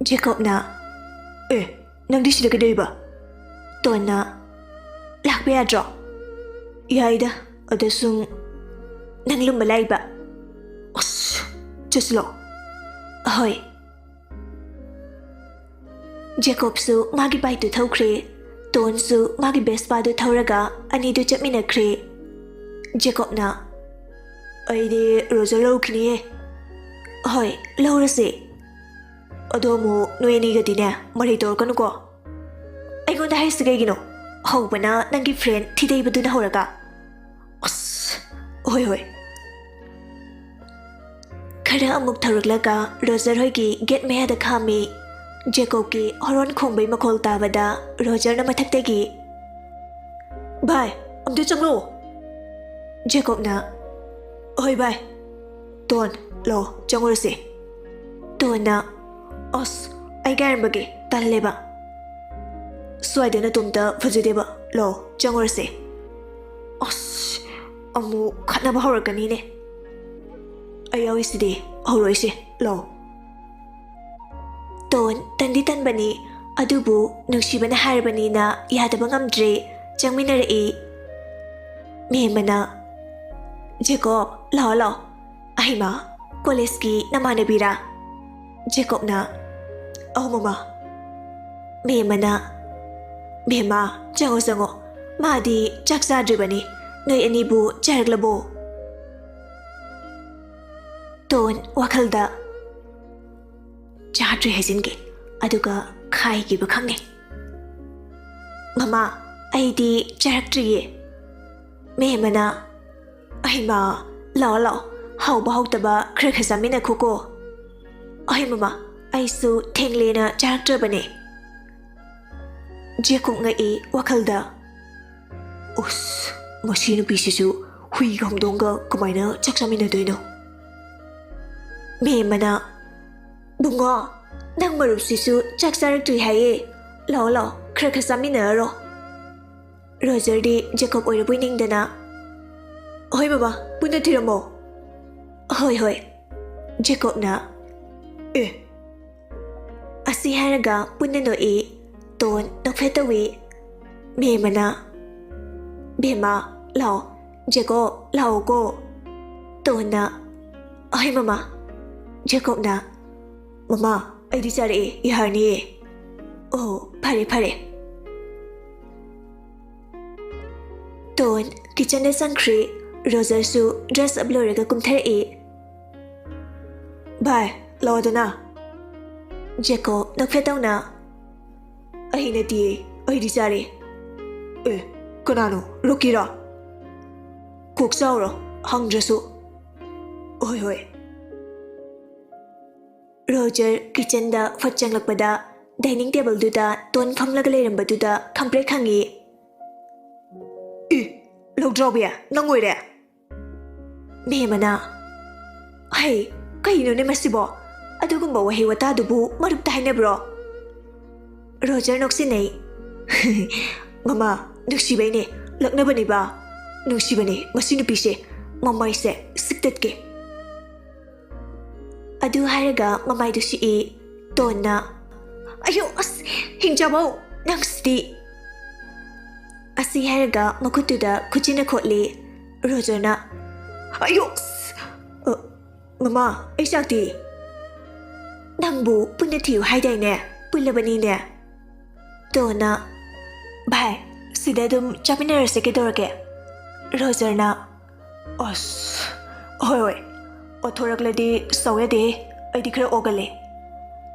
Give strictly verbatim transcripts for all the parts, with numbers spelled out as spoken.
ꯖꯦꯀꯣꯕꯅ, "ꯑꯦ, ꯅꯪꯗꯤ ꯁꯤꯗ ꯀꯩꯗꯧꯔꯤꯕ?" ꯇꯣꯟꯅ, "ꯂꯥꯛꯄ ꯌꯥꯗ꯭ꯔꯣ?" "ꯌꯥꯏꯗ, ꯑꯗ ꯁꯨꯝ ꯅꯪ ꯂꯨꯝꯕ ꯂꯥꯛꯏꯕ?" "ꯑꯁ, ꯆꯠꯁꯤꯂꯣ?" "ꯍꯣꯏ꯫" ꯖꯦꯀꯣꯕꯁꯨ ꯃꯥꯒꯤ ꯕꯥꯏꯛꯇꯨ ꯊꯧꯈ꯭ꯔꯦ꯫ ꯇꯣꯟꯁꯨ ꯃꯥꯒꯤ ꯕꯦꯁꯄꯥꯗꯨ ꯊꯧꯔꯒ ꯑꯅꯤꯗꯨ ꯆꯠꯃꯤꯟꯅꯈ꯭ꯔꯦ꯫ ꯖꯦꯀꯣꯕꯅ, "ꯑꯩꯗꯤ ꯔꯣꯖꯔ ꯂꯧꯈꯤꯅꯤꯌꯦ꯫" "ꯍꯣꯏ, ꯂꯧꯔꯁꯦ꯫ ꯑꯗꯣ ꯑꯃꯨꯛ ꯅꯣꯏ ꯑꯅꯤꯒꯗꯤꯅꯦ, ꯃꯔꯩ ꯇꯧꯔꯛꯀꯅꯨꯀꯣ꯫" "ꯑꯩꯉꯣꯟꯗ ꯍꯥꯏꯔꯤꯁꯤ ꯀꯩꯒꯤꯅꯣ? ꯍꯧꯕꯅ ꯅꯪꯒꯤ ꯐ꯭ꯔꯦꯟ ꯊꯤꯗꯩꯕꯗꯨꯅ ꯍꯧꯔꯒ꯫" "ꯑꯁ, ꯍꯣꯏ, ꯍꯣꯏ꯫" ꯈꯔ ꯑꯃꯨꯛ ꯊꯧꯔꯛꯂꯒ ꯔꯣꯖꯔ ꯍꯣꯏꯒꯤ ꯒꯦꯠ ꯃꯌꯥꯗ ꯈꯥꯝꯃꯤ꯫ ꯖꯦꯀꯣꯕꯀꯤ ꯍꯣꯔꯣꯟ ꯈꯣꯡꯕꯩ ꯃꯈꯣꯜ ꯇꯥꯕꯗ ꯔꯣꯖꯔꯅ ꯃꯊꯛꯇꯒꯤ, "ꯚꯥꯏ, ꯑꯝꯇ ꯆꯪꯂꯛꯑꯣ꯫" ꯖꯦꯀꯣꯕꯅ, "ꯍꯣꯏ ꯚꯥꯏ꯫" "ꯇꯣꯟ, ꯂꯥꯛꯑꯣ, ꯆꯪꯉꯨꯔꯁꯦ꯫" ꯇꯣꯟꯅ, "ꯑꯁ, ꯑꯩ ꯉꯥꯏꯔꯝꯕꯒꯦ, ꯇꯜꯂꯦꯕ꯫ ꯁ꯭ꯋꯥꯏꯗ ꯅꯇꯣꯝꯇ ꯐꯖꯗꯦꯕ, ꯂꯥꯛꯑꯣ, ꯆꯪꯉꯨꯔꯁꯦ꯫" "ꯑꯁ, ꯑꯃꯨꯛ ꯈꯠꯅꯕ ꯍꯧꯔꯛꯀꯅꯤꯅꯦ꯫" "ꯑꯩ ꯌꯥꯎꯔꯤꯁꯤꯗꯤ, ꯍꯧꯔꯣꯏꯁꯦ, ꯂꯥꯛꯑꯣ꯫" ꯇꯣꯟ ꯇꯟꯗꯤ ꯇꯟꯕꯅꯤ, ꯑꯗꯨꯕꯨ ꯅꯨꯡꯁꯤꯕꯅ ꯍꯥꯏꯔꯕꯅꯤꯅ ꯌꯥꯗꯕ ꯉꯝꯗ꯭ꯔꯦ, ꯆꯪꯃꯤꯟꯅꯔꯛꯏ꯫ ꯃꯦꯝꯃꯅ, "ꯖꯦꯀꯣꯕ, ꯂꯥꯛꯑꯣ, ꯂꯥꯛꯑꯣ꯫ ꯑꯍꯩꯃꯥ, ꯀꯣꯂꯦꯖꯀꯤ ꯅꯃꯥꯟꯅꯕꯤꯔꯥ?" ꯖꯦꯀꯣꯕꯅ, "ꯑꯧ, ꯃꯃꯥ꯫" ꯃꯦꯝꯃꯅ, "ꯕꯦꯝꯃ, ꯆꯪꯉꯣ, ꯆꯪꯉꯣ꯫ ꯃꯥꯗꯤ ꯆꯥꯛ ꯆꯥꯗ꯭ꯔꯤꯕꯅꯤ꯫ ꯅꯣꯏ ꯑꯅꯤꯕꯨ ꯆꯥꯔꯛꯂꯕꯣ?" ꯇꯣꯟ ꯋꯥꯈꯜꯗ, "ꯆꯥꯗ꯭ꯔꯤ ꯍꯥꯏꯖꯤꯟꯒꯦ, ꯑꯗꯨꯒ ꯈꯥꯏꯈꯤꯕ ꯈꯪꯅꯤ꯫" "ꯃꯃꯥ, ꯑꯩꯗꯤ ꯆꯥꯔꯛꯇ꯭ꯔꯤꯌꯦ꯫" ꯃꯦꯝꯃꯅ, "ꯑꯍꯩꯃꯥ, ꯂꯥꯛꯑꯣ, ꯂꯥꯛꯑꯣ, ꯍꯥꯎꯕ ꯍꯥꯎꯇꯕ ꯈꯔ ꯈꯔ ꯆꯥꯃꯤꯟꯅꯈꯣꯀꯣ꯫" "ꯑꯍꯩ ꯃꯃꯥ, ꯑꯩꯁꯨ ꯊꯦꯡꯂꯦꯅ ꯆꯥꯔꯛꯇ꯭ꯔꯕꯅꯦ꯫" ꯖꯦꯀꯣꯕ ꯉꯛꯏ ꯋꯥꯈꯜꯗ, "ꯎꯁ, ꯃꯁꯤ ꯅꯨꯄꯤꯁꯤꯁꯨ ꯍꯨꯏꯒ ꯍꯧꯗꯣꯡꯒ ꯀꯃꯥꯏꯅ ꯆꯥꯛ ꯆꯥꯃꯤꯟꯅꯗꯣꯏꯅꯣ?" ꯃꯦꯝꯃꯅ, "ꯕꯨꯡꯉꯣ, ꯅꯪ ꯃꯔꯨꯞꯁꯤꯁꯨ ꯆꯥꯛ ꯆꯥꯔꯛꯇ꯭ꯔꯤ ꯍꯥꯏꯌꯦ꯫ ꯂꯥꯛꯑꯣ, ꯂꯥꯛꯑꯣ, ꯈꯔ ꯈꯔ ꯆꯥꯃꯤꯟꯅꯔꯔꯣ꯫" ꯔꯣꯖꯔꯗꯤ ꯖꯦꯀꯣꯕ ꯑꯣꯏꯔꯕꯣꯏ ꯅꯤꯡꯗꯅ, "ꯍꯣꯏ ꯃꯃꯥ, ꯄꯨꯟꯅ ꯊꯤꯔꯝꯃꯣ꯫" "ꯍꯣꯏ, ꯍꯣꯏ꯫" ꯖꯦꯀꯣꯕꯅ, "ꯑꯦ, ꯑꯁꯤ ꯍꯥꯏꯔꯒ ꯄꯨꯟꯅ ꯅꯣꯛꯏ꯫ ꯇꯣꯟ ꯅꯣꯛꯐꯦꯠ ꯇꯧꯏ꯫ ꯃꯦꯝꯃꯅ, "ꯕꯦꯝꯃ, ꯂꯥꯛꯑꯣ꯫ ꯖꯦꯀꯣ, ꯂꯥꯛꯑꯣꯀꯣ꯫" ꯇꯣꯟꯅ, "ꯑꯍꯩ ꯃꯃꯥ꯫" ꯖꯦꯀꯣꯕꯅ, "ꯃꯃꯥ, ꯑꯩꯗꯤ ꯆꯥꯔꯛꯑꯦ, ꯌꯥꯔꯅꯤꯌꯦ꯫" "ꯑꯣ, ꯐꯔꯦ ꯐꯔꯦ꯫" ꯇꯣꯟ ꯀꯤꯆꯟꯗ ꯆꯪꯈ꯭ꯔꯦ꯫ ꯔꯣꯖꯔꯁꯨ ꯗ꯭ꯔꯦꯁ ꯑꯞ ꯂꯣꯏꯔꯒ ꯀꯨꯝꯊꯔꯛꯏ꯫ "ꯚꯥꯏ, ꯂꯥꯛꯑꯣꯗꯅ꯫" ꯖꯦꯀꯣ ꯅꯣꯛꯐꯦꯠ ꯇꯧꯅ, "ꯑꯩ ꯅꯠꯇꯤꯌꯦ, ꯑꯩꯗꯤ ꯆꯥꯔꯦ꯫" "ꯑꯦ, ꯀꯅꯥꯅꯣ? ꯔꯣꯀꯤꯔꯣ? ꯀꯣꯛ ꯆꯥꯎꯔꯣ, ꯍꯪꯗ꯭ꯔꯁꯨ꯫" "ꯍꯣꯏ, ꯍꯣꯏ꯫" ꯔꯣꯖꯔ ꯀꯤꯆꯟꯗ ꯐꯠ ꯆꯪꯂꯛꯄꯗ, ꯗꯥꯏꯅꯤꯡ ꯇꯦꯕꯜꯗꯨꯗ ꯇꯣꯟ ꯐꯝꯂꯒ ꯂꯩꯔꯝꯕꯗꯨꯗ ꯈꯪꯄ꯭ꯔꯦꯛ ꯈꯪꯉꯤ꯫ "ꯑꯦ, ꯂꯧꯗ꯭ꯔꯥꯎꯕꯤ, ꯅꯪ ꯑꯣꯏꯔꯦ?" ꯃꯦꯝꯃꯅ, "ꯍꯩ, ꯀꯩꯅꯣꯅꯦ ꯃꯁꯤꯕꯣ? ꯑꯗꯨꯒꯨꯝꯕ ꯋꯥꯍꯩ ꯋꯥꯇꯥꯗꯨꯕꯨ ꯃꯔꯨꯞꯇ ꯍꯥꯏꯅꯕ꯭ꯔꯣ?" ꯔꯣꯖꯔ ꯅꯣꯛꯁꯤꯟꯅꯩ꯫ "ꯃꯃꯥ, ꯅꯨꯡꯁꯤꯕꯩꯅꯦ, ꯂꯛꯅꯕꯅꯦꯕ꯫ ꯅꯨꯡꯁꯤꯕꯅꯦ ꯃꯁꯤ ꯅꯨꯄꯤꯁꯦ, ꯃꯃꯥꯏꯁꯦ ꯁꯤꯛꯇꯠꯀꯦ꯫" ꯑꯗꯨ ꯍꯥꯏꯔꯒ ꯃꯃꯥꯏꯗꯨ ꯁꯤꯛꯏ꯫ ꯇꯣꯟꯅ, "ꯑꯌꯣ, ꯑꯁ, ꯍꯤꯡꯆꯥꯕꯧ, ꯅꯪꯁꯤꯗꯤ!" ꯑꯁꯤ ꯍꯥꯏꯔꯒ ꯃꯈꯨꯠꯇꯨꯗ ꯈꯨꯠꯁꯤꯅ ꯈꯣꯠꯂꯤ꯫ ꯔꯣꯖꯔꯅ, "ꯑꯌꯣ, ꯑꯁ, ꯑ, ꯃꯃꯥ, ꯑꯩ ꯆꯥꯛꯇꯤ?" "ꯅꯪꯕꯨ ꯄꯨꯟꯅ ꯊꯤꯌꯨ ꯍꯥꯏꯗꯥꯏꯅꯦ? ꯄꯨꯜꯂꯕꯅꯤꯅꯦ꯫" ꯇꯣꯟꯅ, "ꯚꯥꯏ, ꯁꯤꯗ ꯑꯗꯨꯝ ꯆꯥꯃꯤꯟꯅꯔꯁꯦ, ꯀꯩꯗꯧꯔꯒꯦ?" ꯔꯣꯖꯔꯅ, "ꯑꯁ, ꯍꯣꯏ, ꯍꯣꯏ, ꯑꯣꯊꯣꯔꯛꯂꯗꯤ ꯁꯥꯎ ꯌꯥꯗꯦ, ꯑꯩꯗꯤ ꯈꯔ ꯑꯣꯒꯜꯂꯦ꯫"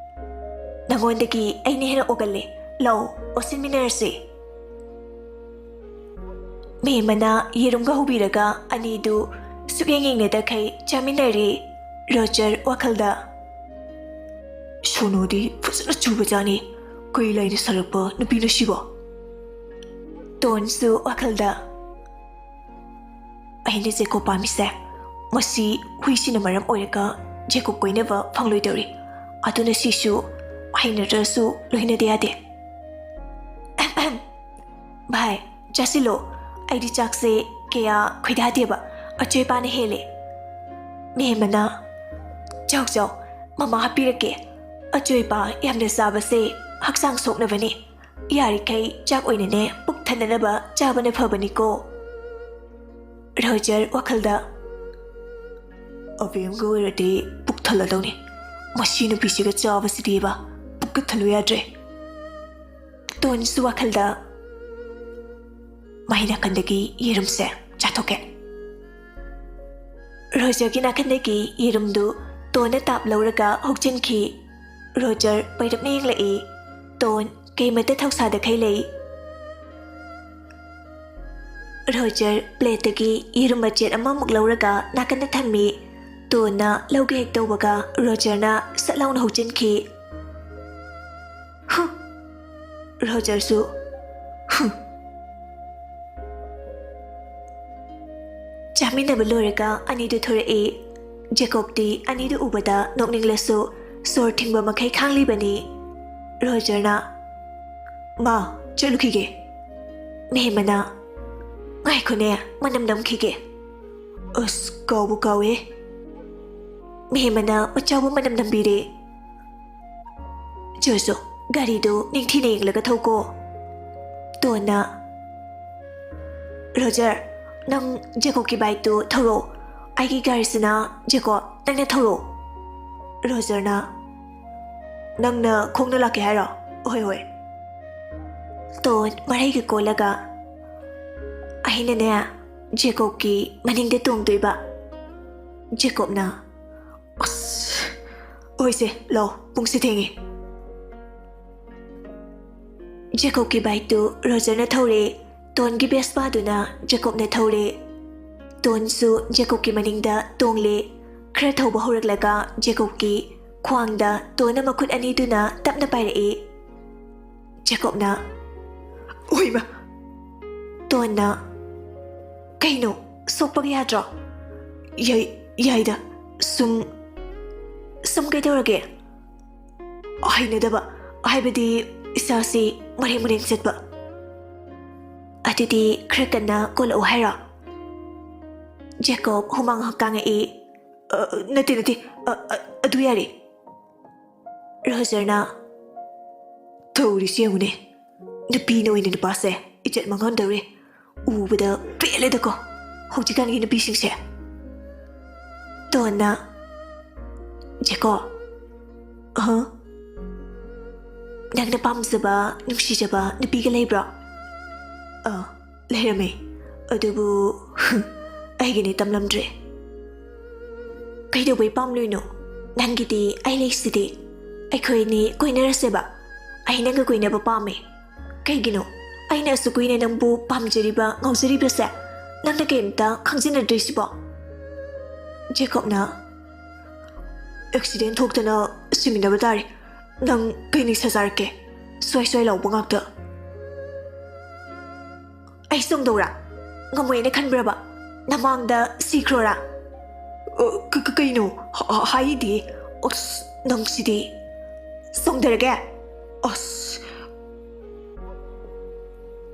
"ꯅꯉꯣꯟꯗꯒꯤ ꯑꯩꯅ ꯍꯦꯟꯅ ꯑꯣꯒꯜꯂꯦ꯫ ꯂꯥꯛꯑꯣ, ꯑꯣꯠꯁꯤꯟꯃꯤꯟꯅꯔꯁꯤ꯫" ꯃꯦꯝꯃꯅ ꯌꯦꯔꯨꯝꯒ ꯍꯧꯕꯤꯔꯒ ꯑꯅꯤꯗꯨ ꯁꯨꯛꯌꯦꯡ ꯌꯦꯡꯅꯗꯈꯩ ꯆꯥꯃꯤꯟꯅꯔꯤ꯫ ꯔꯣꯖꯔ ꯋꯥꯈꯜꯗ, "ꯁꯣꯅꯨꯗꯤ ꯐꯖꯅ ꯆꯨꯕꯖꯥꯠꯅꯤ꯫ ꯀꯩ ꯂꯥꯏꯅ ꯁꯥꯔꯛꯄ ꯅꯨꯄꯤꯅꯣ ꯁꯤꯕꯣ?" ꯇꯣꯟꯁꯨ ꯋꯥꯈꯜꯗ, "ꯑꯩꯅ ꯖꯦꯀꯣꯕ ꯄꯥꯝꯃꯤꯁꯦ ꯃꯁꯤ ꯍꯨꯏꯁꯤꯅ ꯃꯔꯝ ꯑꯣꯏꯔꯒ ꯖꯦꯀꯣꯕ ꯀꯣꯏꯅꯕ ꯐꯪꯂꯣꯏꯗꯧꯔꯤ꯫ ꯑꯗꯨꯅ ꯁꯤꯁꯨ ꯍꯩꯅꯗ꯭ꯔꯁꯨ ꯂꯣꯏꯅꯗ ꯌꯥꯗꯦ꯫" "ꯚꯥꯏ, ꯆꯥꯁꯤꯜꯂꯣ꯫ ꯑꯩꯗꯤ ꯆꯥꯛꯁꯦ ꯀꯌꯥ ꯈꯣꯏꯗꯥꯗꯦꯕ, ꯑꯆꯣꯏ ꯑꯄꯥꯅ ꯍꯦꯜꯂꯦ꯫" ꯃꯦꯝꯃꯅ, "ꯆꯥꯎ ꯆꯥꯎ, ꯃꯃꯥ ꯍꯥꯞꯄꯤꯔꯛꯀꯦ꯫ ꯑꯆꯣꯏꯄ ꯌꯥꯝꯅ ꯆꯥꯕꯁꯦ ꯍꯛꯆꯥꯡ ꯁꯣꯛꯅꯕꯅꯤ꯫ ꯌꯥꯔꯤꯈꯩ ꯆꯥꯛ ꯑꯣꯏꯅꯅꯦ ꯄꯨꯛ ꯊꯟꯅꯅꯕ ꯆꯥꯕꯅ ꯐꯕꯅꯤꯀꯣ꯫ ꯔꯣꯖꯔ ꯋꯥꯈꯜꯗ, "ꯑꯕꯦꯝꯒ ꯑꯣꯏꯔꯗꯤ ꯄꯨꯛ ꯊꯜꯂꯗꯧꯅꯤ꯫ ꯃꯁꯤ ꯅꯨꯄꯤꯁꯤꯒ ꯆꯥꯕꯁꯤꯗꯤꯕ ꯄꯨꯛꯀ ꯊꯜꯂꯨ ꯌꯥꯗ꯭ꯔꯦ꯫" ꯇꯣꯟꯁꯨ ꯋꯥꯈꯜꯗ, "ꯃꯍꯩ ꯅꯥꯀꯟꯗꯒꯤ ꯌꯦꯔꯨꯝꯁꯦ ꯆꯥꯊꯣꯛꯀꯦ꯫" ꯔꯣꯖꯔꯒꯤ ꯅꯥꯀꯟꯗꯒꯤ ꯌꯦꯔꯨꯝꯗꯨ ꯇꯣꯟꯅ ꯇꯥꯞ ꯂꯧꯔꯒ ꯍꯨꯛꯆꯤꯟꯈꯤ꯫ ꯔꯣꯖꯔ ꯄꯩꯔꯞꯅ ꯌꯦꯡꯂꯛꯏ꯫ ꯇꯣꯟ ꯀꯩꯃꯠꯇ ꯊꯧꯁꯥꯗꯈꯩ ꯂꯩ꯫ ꯔꯣꯖꯔ ꯄ꯭ꯂꯦꯠꯇꯒꯤ ꯌꯦꯔꯨꯝ ꯃꯆꯦꯠ ꯑꯃꯃꯨꯛ ꯂꯧꯔꯒ ꯅꯥꯀꯟꯗ ꯊꯝꯃꯤ꯫ ꯇꯣꯟꯅ ꯂꯧꯒꯦ ꯍꯦꯛ ꯇꯧꯕꯒ ꯔꯣꯖꯔꯅ ꯁꯠ ꯂꯥꯎꯅ ꯍꯨꯛꯆꯤꯟꯈꯤ꯫ "ꯍꯨ!" ꯔꯣꯖꯔꯁꯨ, "ꯍꯨ!" ꯆꯥꯃꯤꯟꯅꯕ ꯂꯣꯏꯔꯒ ꯑꯅꯤꯗꯨ ꯊꯣꯔꯛꯏ꯫ ꯖꯦꯀꯣꯕꯇꯤ ꯑꯅꯤꯗꯨ ꯎꯕꯗ ꯅꯣꯛꯅꯤꯡꯂꯁꯨ ꯁꯣꯔ ꯊꯤꯡꯕ ꯃꯈꯩ ꯈꯥꯡꯂꯤꯕꯅꯤ꯫ ꯔꯣꯖꯔꯅ, "ꯃꯥ, ꯆꯠꯂꯨꯈꯤꯒꯦ꯫" ꯃꯦꯃꯅ, "ꯉꯥꯏꯈꯣꯅꯦ, ꯃꯅꯝ ꯅꯝꯈꯤꯒꯦ꯫" "ꯑꯁ, ꯀꯥꯎꯕꯨ ꯀꯥꯎꯋꯦ꯫" ꯃꯦꯃꯅ ꯃꯆꯥꯕꯨ ꯃꯅꯝ ꯅꯝꯕꯤꯔꯦ꯫ "ꯖꯣꯖꯣ, ꯒꯥꯔꯤꯗꯨ ꯅꯤꯡꯊꯤꯅ ꯌꯦꯡꯂꯒ ꯊꯧꯀꯣ꯫" ꯇꯣꯟꯅ, "ꯔꯣꯖꯔ, ꯅꯪ ꯖꯦꯀꯣꯕꯀꯤ ꯕꯥꯏꯛꯇꯨ ꯊꯧꯔꯣ꯫ ꯑꯩꯒꯤ ꯒꯥꯔꯤꯁꯤꯅ ꯖꯦꯀꯣꯕ, ꯅꯪꯅ ꯊꯧꯔꯣ꯫" ꯔꯣꯖꯔꯅ, "ꯅꯪꯅ ꯈꯣꯡꯅ ꯂꯥꯛꯀꯦ ꯍꯥꯏꯔꯣ?" "ꯍꯣꯏ, ꯍꯣꯏ꯫" ꯇꯣꯟ ꯃꯔꯩꯒ ꯀꯣꯜꯂꯒ, "ꯑꯩꯅꯅꯦ ꯖꯦꯀꯣꯕꯀꯤ ꯃꯅꯤꯡꯗ ꯇꯣꯡꯗꯣꯏꯕ꯫" ꯖꯦꯀꯣꯕꯅ, "ꯑꯁ, ꯍꯣꯏꯁꯦ, ꯂꯥꯛꯑꯣ, ꯄꯨꯡꯁꯦ ꯊꯦꯡꯉꯦ꯫" ꯖꯦꯀꯣꯕꯀꯤ ꯕꯥꯏꯛꯇꯨ ꯔꯣꯖꯔꯅ ꯊꯧꯔꯦ꯫ ꯇꯣꯟꯒꯤ ꯕꯦꯁꯄꯥꯗꯨꯅ ꯖꯦꯀꯣꯕꯅ ꯊꯧꯔꯦ꯫ ꯇꯣꯟꯁꯨ ꯖꯦꯀꯣꯕꯀꯤ ꯃꯅꯤꯡꯗ ꯇꯣꯡꯂꯦ꯫ ꯈꯔ ꯊꯧꯕ ꯍꯧꯔꯛꯂꯒ ꯖꯦꯀꯣꯕꯀꯤ ꯈ꯭ꯋꯥꯡꯗ ꯇꯣꯟꯅ ꯃꯈꯨꯠ ꯑꯅꯤꯗꯨꯅ ꯇꯞꯅ ꯄꯥꯏꯔꯛꯏ꯫ ꯖꯦꯀꯣꯕꯅ, "ꯑꯣꯏꯃ!" ꯇꯣꯟꯅ, "ꯀꯩꯅꯣ, ꯁꯣꯛꯄꯒ ꯌꯥꯗ꯭ꯔꯣ?" "ꯌꯥꯏ, ꯌꯥꯏꯗ꯫ ꯁꯨꯝ, ꯁꯨꯝ ꯀꯩꯗꯧꯔꯒꯦ?" "ꯍꯩꯅꯗꯕ, ꯍꯥꯏꯕꯗꯤ ꯏꯁꯥꯁꯤ ꯃꯔꯦꯡ ꯃꯔꯦꯡ ꯆꯠꯄ꯫" "ꯑꯗꯨꯗꯤ ꯈꯔ ꯀꯟꯅ ꯀꯣꯜꯂꯛꯎ ꯍꯥꯏꯔꯣ?" ꯖꯦꯀꯣꯕ ꯍꯨꯃꯥꯡ ꯀꯥꯡꯉꯛꯏ꯫ "ꯑ, ꯅꯠꯇꯦ, ꯅꯠꯇꯦ, ꯑ, ꯑ, ꯑꯗꯨ ꯌꯥꯔꯦ꯫" ꯔꯣꯖꯔꯅ, "ꯇꯧꯔꯤꯁꯤ ꯌꯦꯡꯉꯨꯅꯦ, ꯅꯨꯄꯤꯅ ꯑꯣꯏꯅ ꯅꯨꯄꯥꯁꯦ ꯏꯖꯠ ꯃꯥꯡꯍꯟꯗꯧꯔꯦ꯫ ꯎꯕꯗ ꯄꯦꯜꯂꯦꯗꯀꯣ ꯍꯧꯖꯤꯛꯀꯥꯟꯒꯤ ꯅꯨꯄꯤꯁꯤꯡꯁꯦ꯫" ꯇꯣꯟꯅ, "ꯖꯦꯀꯣ, ꯑꯍ, ꯅꯪꯅ ꯄꯥꯝꯖꯕ, ꯅꯨꯡꯁꯤꯖꯕ ꯅꯨꯄꯤꯒ ꯂꯩꯕ꯭ꯔꯣ?" "ꯑ, ꯂꯩꯔꯝꯃꯦ꯫ ꯑꯗꯨꯕꯨ ꯑꯩꯒꯤꯅꯦ ꯇꯝꯂꯝꯗ꯭ꯔꯦ꯫" "ꯀꯩꯗꯧꯕꯩ ꯄꯥꯝꯂꯣꯏꯅꯣ? ꯅꯪꯒꯤꯗꯤ ꯑꯩ ꯂꯩꯁꯤꯗꯤ꯫ ꯑꯩꯈꯣꯏꯅꯤ ꯀꯣꯏꯅꯔꯁꯦꯕ꯫ ꯑꯩ ꯅꯪꯒ ꯀꯣꯏꯅꯕ ꯄꯥꯝꯃꯦ꯫" "ꯀꯩꯒꯤꯅꯣ ꯑꯩꯅ ꯑꯁꯨꯛ ꯀꯨꯏꯅ ꯅꯪꯕꯨ ꯄꯥꯝꯖꯔꯤꯕ, ꯉꯥꯎꯖꯔꯤꯕꯁꯦ ꯅꯪꯅ ꯀꯩꯝꯇ ꯈꯪꯖꯤꯟꯅꯗ꯭ꯔꯤꯁꯤꯕꯣ?" ꯖꯦꯀꯣꯕꯅ, "ꯑꯦꯛꯁꯤꯗꯦꯟ ꯊꯣꯛꯇꯅ ꯁꯤꯃꯤꯟꯅꯕ ꯇꯥꯔꯦ꯫ ꯅꯪ ꯀꯩ ꯅꯤꯡꯁꯥ ꯆꯥꯔꯛꯀꯦ? ꯁ꯭ꯋꯥꯏ ꯁ꯭ꯋꯥꯏ ꯂꯥꯎꯕ ꯉꯥꯛꯇ꯫" "ꯑꯩ ꯆꯣꯡꯗꯧꯔꯥ? ꯉꯝꯃꯣꯏꯅ ꯈꯟꯕ꯭ꯔꯕ? ꯅꯃꯥꯡꯗ ꯁꯤꯈ꯭ꯔꯣꯔꯥ?" "ꯑ, ꯀ-, ꯀ-, ꯀꯩꯅꯣ? ꯍ-, ꯍ-, ꯍꯥꯏꯗꯤ꯫ ꯑꯁ, ꯅꯪꯁꯤꯗꯤ꯫" "ꯆꯣꯡꯊꯔꯒꯦ?" "ꯑꯁ꯫"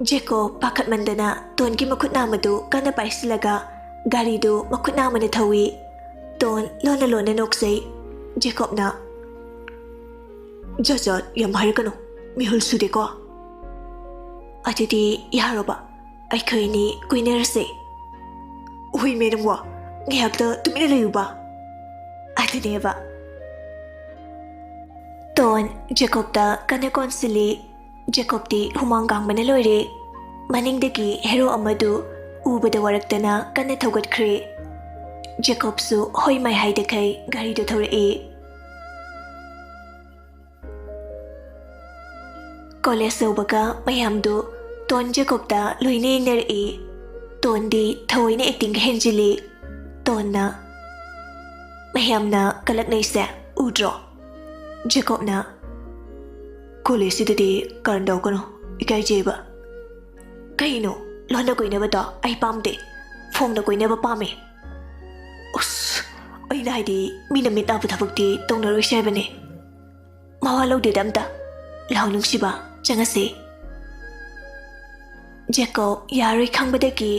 ꯖꯦꯀꯣꯕ ꯄꯥꯈꯠꯃꯟꯗꯅ ꯇꯣꯟꯒꯤ ꯃꯈꯨꯠ ꯅꯥꯝꯃꯗꯨ ꯀꯟꯅ ꯄꯥꯏꯁꯤꯜꯂꯒ ꯒꯥꯔꯤꯗꯨ ꯃꯈꯨꯠ ꯅꯥꯝꯃꯅ ꯊꯧꯏ꯫ ꯇꯣꯟ ꯂꯣꯟꯅ ꯂꯣꯟꯅ ꯅꯣꯛꯆꯩ꯫ ꯖꯦꯀꯣꯕꯅ, "ꯖꯥꯠ ꯖꯥꯠ ꯌꯥꯝ ꯍꯥꯏꯔꯛꯀꯅꯨ, ꯃꯤꯍꯨꯜ ꯁꯨꯗꯦꯀꯣ꯫ ꯑꯗꯨꯗꯤ ꯌꯥꯔꯣꯕ, ꯑꯩꯈꯣꯏꯅꯤ ꯀꯣꯏꯅꯔꯁꯦ꯫" "ꯍꯣꯏꯃꯦ ꯅꯪꯕꯣ, ꯉꯥꯏꯍꯥꯛꯇ ꯇꯨꯃꯤꯟꯅ ꯂꯩꯌꯨꯕ꯫" ꯑꯗꯨꯅꯦꯕ꯫ ꯇꯣꯟ ꯖꯦꯀꯣꯕꯇ ꯀꯟꯅ ꯀꯣꯟꯁꯤꯜꯂꯤ꯫ ꯖꯦꯀꯣꯕꯇꯤ ꯍꯨꯃꯥꯡ ꯀꯥꯡꯕꯅ ꯂꯣꯏꯔꯦ꯫ ꯃꯅꯤꯡꯗꯒꯤ ꯍꯦꯔꯣ ꯑꯃꯗꯨ ꯎꯕꯗ ꯋꯥꯔꯛꯇꯅ ꯀꯟꯅ ꯊꯧꯒꯠꯈ꯭ꯔꯦ꯫ ꯖꯦꯀꯣꯕꯁꯨ ꯍꯣꯏ ꯃꯥꯏ ꯍꯥꯏꯗꯈꯩ ꯒꯥꯔꯤꯗꯨ ꯊꯧꯔꯛꯏ꯫ ꯀꯣꯂꯦꯖ ꯌꯧꯕꯒ ꯃꯌꯥꯝꯗꯨ ꯇꯣꯟ ꯖꯦꯀꯣꯕꯇ ꯂꯣꯏꯅ ꯌꯦꯡꯅꯔꯛꯏ꯫ ꯇꯣꯟꯗꯤ ꯊꯑꯣꯏꯅ ꯑꯦꯛꯇꯤꯡꯒ ꯍꯦꯟꯖꯤꯜꯂꯤ꯫ ꯇꯣꯟꯅ, "ꯃꯌꯥꯝꯅ ꯀꯂꯛꯅꯩꯁꯦ ꯎꯗ꯭ꯔꯣ?" ꯖꯦꯀꯣꯕꯅ, "ꯀꯣꯂꯦꯖꯁꯤꯗꯗꯤ ꯀꯔꯟ ꯇꯧꯒꯅꯨ, ꯏꯀꯥꯏꯖꯩꯕ꯫" "ꯀꯩꯅꯣ? ꯂꯣꯟꯅ ꯀꯣꯏꯅꯕꯗꯣ ꯑꯩ ꯄꯥꯝꯗꯦ, ꯐꯣꯡꯅ ꯀꯣꯏꯅꯕ ꯄꯥꯝꯃꯦ꯫" "ꯑꯁ, ꯑꯩꯅ ꯍꯥꯏꯗꯤ ꯃꯤꯅ ꯃꯤꯠ ꯅꯥꯕ ꯊꯕꯛꯇꯤ ꯇꯧꯅꯔꯣꯏꯁꯦ ꯍꯥꯏꯕꯅꯦ꯫" "ꯃꯋꯥ ꯂꯧꯗꯦꯗ ꯑꯝꯇ꯫ ꯂꯥꯎ ꯅꯨꯡꯁꯤꯕ, ꯆꯪꯉꯁꯤ꯫" ꯖꯦꯀꯣꯕ ꯌꯥꯔꯣꯏ ꯈꯪꯕꯗꯒꯤ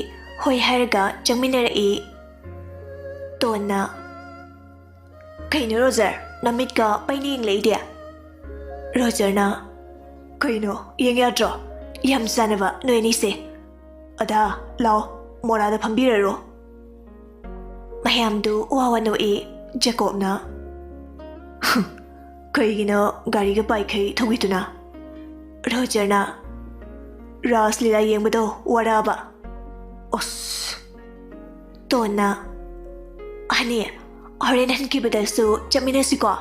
ꯍꯣꯏ ꯍꯥꯏꯔꯒ ꯆꯪꯃꯤꯟꯅꯔꯛꯏ꯫ ꯇꯣꯟꯅ, "ꯀꯩꯅꯣ ꯔꯣꯖꯔ, ꯅꯃꯤꯠꯀ ꯄꯩꯅ ꯌꯦꯡꯂꯛꯏꯗꯤ?" ꯔꯣꯖꯔꯅ, "ꯀꯩꯅꯣ, ꯌꯦꯡ ꯌꯥꯗ꯭ꯔꯣ? ꯌꯥꯝ ꯆꯥꯟꯅꯕ ꯅꯣꯏ ꯑꯅꯤꯁꯦ꯫ ꯑꯗꯥ, ꯂꯥꯛꯑꯣ, ꯃꯣꯔꯥꯗ ꯐꯝꯕꯤꯔꯔꯣ꯫" ꯃꯌꯥꯝꯗꯨ ꯋꯥ ꯋꯥ ꯅꯣꯛꯏ꯫ ꯖꯦꯀꯣꯕꯅ, "ꯀꯩꯒꯤꯅꯣ ꯒꯥꯔꯤꯒ ꯄꯥꯏꯈꯩ ꯊꯧꯈꯤꯗꯨꯅ?" ꯔꯣꯖꯔꯅ, "ꯔꯥꯁ ꯂꯤꯂꯥ ꯌꯦꯡꯕꯗꯣ ꯋꯥꯔꯛꯑꯕ?" ꯑꯁ꯫ ꯇꯣꯟꯅ, "ꯍꯅꯤ, ꯍꯣꯔꯦꯟ ꯍꯟꯈꯤꯕꯗꯁꯨ ꯆꯠꯃꯤꯟꯅꯁꯤꯀꯣ?"